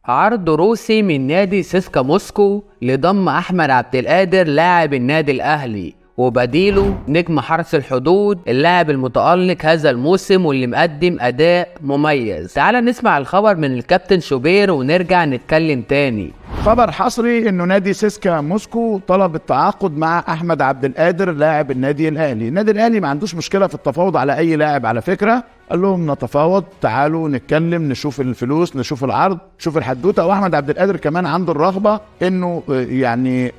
عرض روسي من نادي سيسكا موسكو لضم أحمد عبد القادر لاعب النادي الأهلي وبديله نجم حرس الحدود اللاعب المتألق هذا الموسم واللي مقدم أداء مميز. تعال نسمع الخبر من الكابتن شوبير ونرجع نتكلم تاني. خبر حصري انه نادي سيسكا موسكو طلب التعاقد مع احمد عبد القادر لاعب النادي الاهلي. النادي الاهلي ما عندوش مشكلة في التفاوض على اي لاعب على فكرة، قال لهم نتفاوض، تعالوا نتكلم، نشوف الفلوس، نشوف العرض، نشوف الحدوتة. واحمد عبد القادر كمان عنده الرغبة انه يعني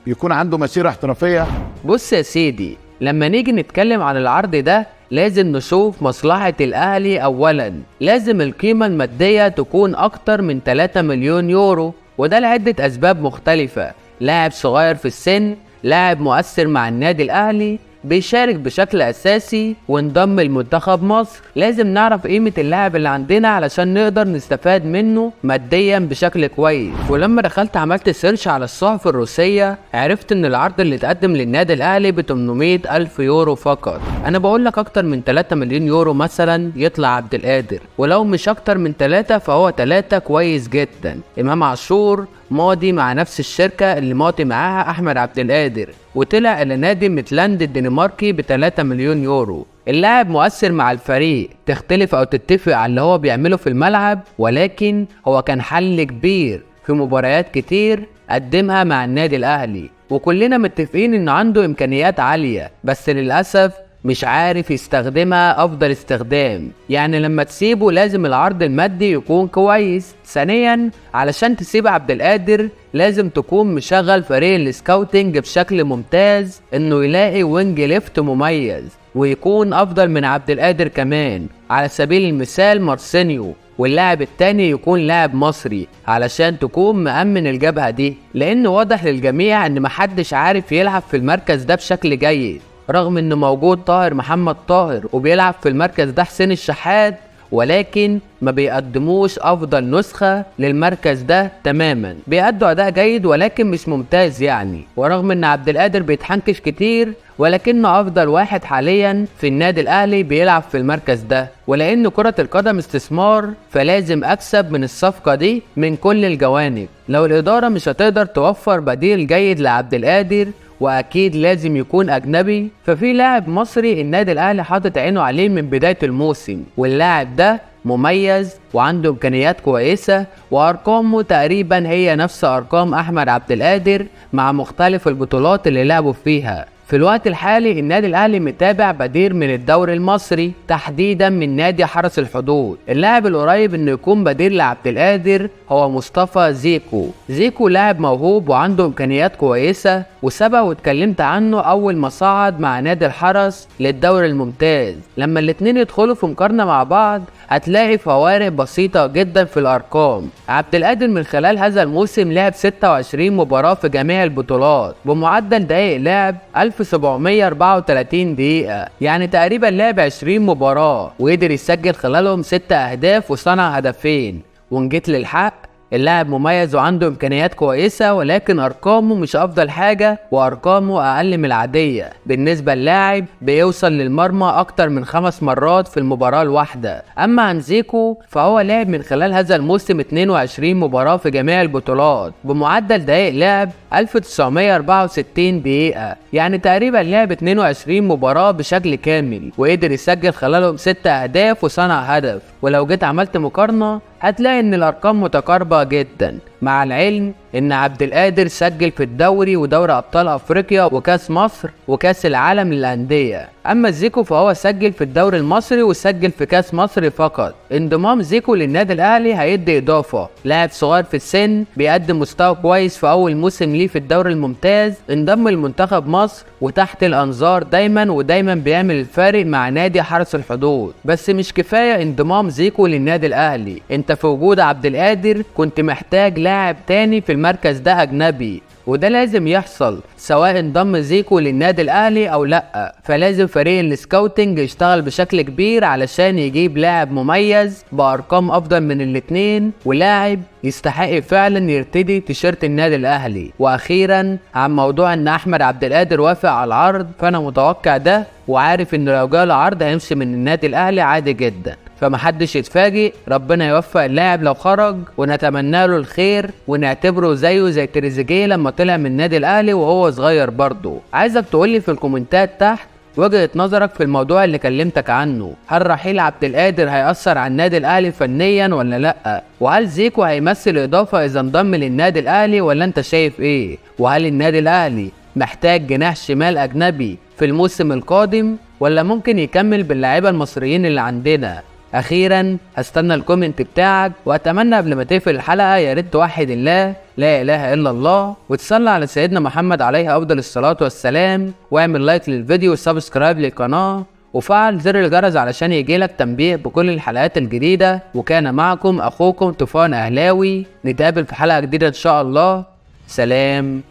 يكون عنده مسيره احترافية. بص يا سيدي، لما نيجي نتكلم عن العرض ده لازم نشوف مصلحة الأهلي أولا. لازم القيمة المادية تكون أكتر من 3 مليون يورو، وده لعدة أسباب مختلفة. لاعب صغير في السن، لاعب مؤثر مع النادي الأهلي، بيشارك بشكل أساسي وانضم لمنتخب مصر. لازم نعرف قيمة اللاعب اللي عندنا علشان نقدر نستفاد منه ماديا بشكل كويس. ولما دخلت عملت search على الصحف الروسية عرفت ان العرض اللي اتقدم للنادي الأهلي ب 800 ألف يورو فقط. انا بقول لك اكتر من 3 مليون يورو مثلا يطلع عبد القادر، ولو مش اكتر من 3 فهو 3 كويس جدا. امام عاشور ماضي مع نفس الشركة اللي ماضي معاها أحمد عبد القادر، وطلع إلى نادي ميتلاند الدنماركي ب 3 مليون يورو. اللاعب مؤثر مع الفريق، تختلف أو تتفق على اللي هو بيعمله في الملعب، ولكن هو كان حل كبير في مباريات كتير قدمها مع النادي الأهلي، وكلنا متفقين إنه عنده إمكانيات عالية، بس للأسف مش عارف يستخدمها أفضل استخدام. يعني لما تسيبه لازم العرض المادي يكون كويس. ثانيا، علشان تسيب عبد القادر لازم تكون مشغل فريق ال scouting بشكل ممتاز، انه يلاقي wing left مميز ويكون افضل من عبد القادر كمان. على سبيل المثال مارسينيو، واللاعب التاني يكون لاعب مصري علشان تكون مأمن الجبهة دي، لان واضح للجميع ان محدش عارف يلعب في المركز ده بشكل جيد، رغم انه موجود طاهر محمد طاهر وبيلعب في المركز ده حسين الشحات، ولكن ما بيقدموش افضل نسخة للمركز ده تماما. بيأدوا اداء جيد ولكن مش ممتاز يعني. ورغم ان عبد القادر بيتحنكش كتير، ولكنه افضل واحد حاليا في النادي الاهلي بيلعب في المركز ده. ولان كرة القدم استثمار، فلازم اكسب من الصفقة دي من كل الجوانب. لو الادارة مش هتقدر توفر بديل جيد لعبد القادر، واكيد لازم يكون اجنبي، ففي لاعب مصري النادي الاهلي حاطط عينه عليه من بداية الموسم، واللاعب ده مميز وعنده امكانيات كويسة، وارقامه تقريبا هي نفس ارقام احمد عبد القادر مع مختلف البطولات اللي لعبوا فيها. في الوقت الحالي النادي الاهلي متابع بديل من الدوري المصري، تحديدا من نادي حرس الحدود. اللاعب القريب انه يكون بديل لعبد القادر هو مصطفى زيكو. زيكو لاعب موهوب وعنده امكانيات كويسة، وسبق واتكلمت عنه اول ما صعد مع نادي الحرس للدوري الممتاز. لما الاتنين يدخلوا في مقارنة مع بعض هتلاقي فوارق بسيطة جدا في الارقام. عبد القادر من خلال هذا الموسم لعب 26 مباراة في جميع البطولات بمعدل دقائق لعب 1734 دقيقة، يعني تقريبا لعب 20 مباراة وقدر يسجل خلالهم 6 أهداف وصنع هدفين. وإن جيت للحق اللاعب مميز وعنده إمكانيات كويسة، ولكن أرقامه مش أفضل حاجة وأرقامه أقل من العادية. بالنسبة للاعب بيوصل للمرمى أكتر من 5 مرات في المباراة الواحدة. أما عن زيكو فهو لعب من خلال هذا الموسم 22 مباراة في جميع البطولات بمعدل دقائق لعب 1964 دقيقة، يعني تقريبا لعب 22 مباراة بشكل كامل وقدر يسجل خلالهم 6 أهداف وصنع هدف. ولو جيت عملت مقارنة هتلاقي ان الارقام متقاربة جدا، مع العلم ان عبد القادر سجل في الدوري ودوري ابطال افريقيا وكاس مصر وكاس العالم للاندية. اما زيكو فهو سجل في الدوري المصري وسجل في كاس مصر فقط. انضمام زيكو للنادي الاهلي هيدي اضافة، لاعب صغير في السن بيقدم مستوى كويس في اول موسم ليه في الدوري الممتاز، انضم لمنتخب مصر وتحت الانظار دايما ودايما بيعمل الفارق مع نادي حرس الحدود. بس مش كفاية انضمام زيكو للنادي الاهلي، انت في وجود عبد القادر كنت محتاج لاعب تاني في المركز ده اجنبي، وده لازم يحصل سواء انضم زيكو للنادي الاهلي او لا. فلازم فريق ال scouting يشتغل بشكل كبير علشان يجيب لاعب مميز بارقام افضل من الاتنين، ولاعب يستحق فعلا يرتدي تيشيرت النادي الاهلي. واخيرا عن موضوع ان احمد عبد القادر وافق على العرض، فانا متوقع ده وعارف انه لو جاله عرض هيمشي من النادي الاهلي عادي جدا. فمحدش يتفاجئ. ربنا يوفق اللاعب لو خرج، ونتمنى له الخير، ونعتبره زيه زي تريزيجيه لما طلع من النادي الاهلي وهو صغير برضه. عايزك تقولي في الكومنتات تحت وجهة نظرك في الموضوع اللي كلمتك عنه. هل رحيل عبد القادر هيأثر على النادي الاهلي فنيا ولا لا؟ وهل زيكو هيمثل اضافة اذا انضم للنادي الاهلي ولا انت شايف ايه؟ وهل النادي الاهلي محتاج جناح شمال اجنبي في الموسم القادم ولا ممكن يكمل باللاعيبه المصريين اللي عندنا؟ اخيرا هستنى ال comment بتاعك، واتمنى قبل ما تقفل الحلقة يا ريت توحد الله لا اله الا الله، وتصلي على سيدنا محمد عليه افضل الصلاة والسلام، واعمل like للفيديو و subscribe للقناة وفعل زر الجرس علشان يجيلك تنبيه بكل الحلقات الجديدة. وكان معكم اخوكم طوفان اهلاوي، نتقابل في حلقة جديدة ان شاء الله. سلام.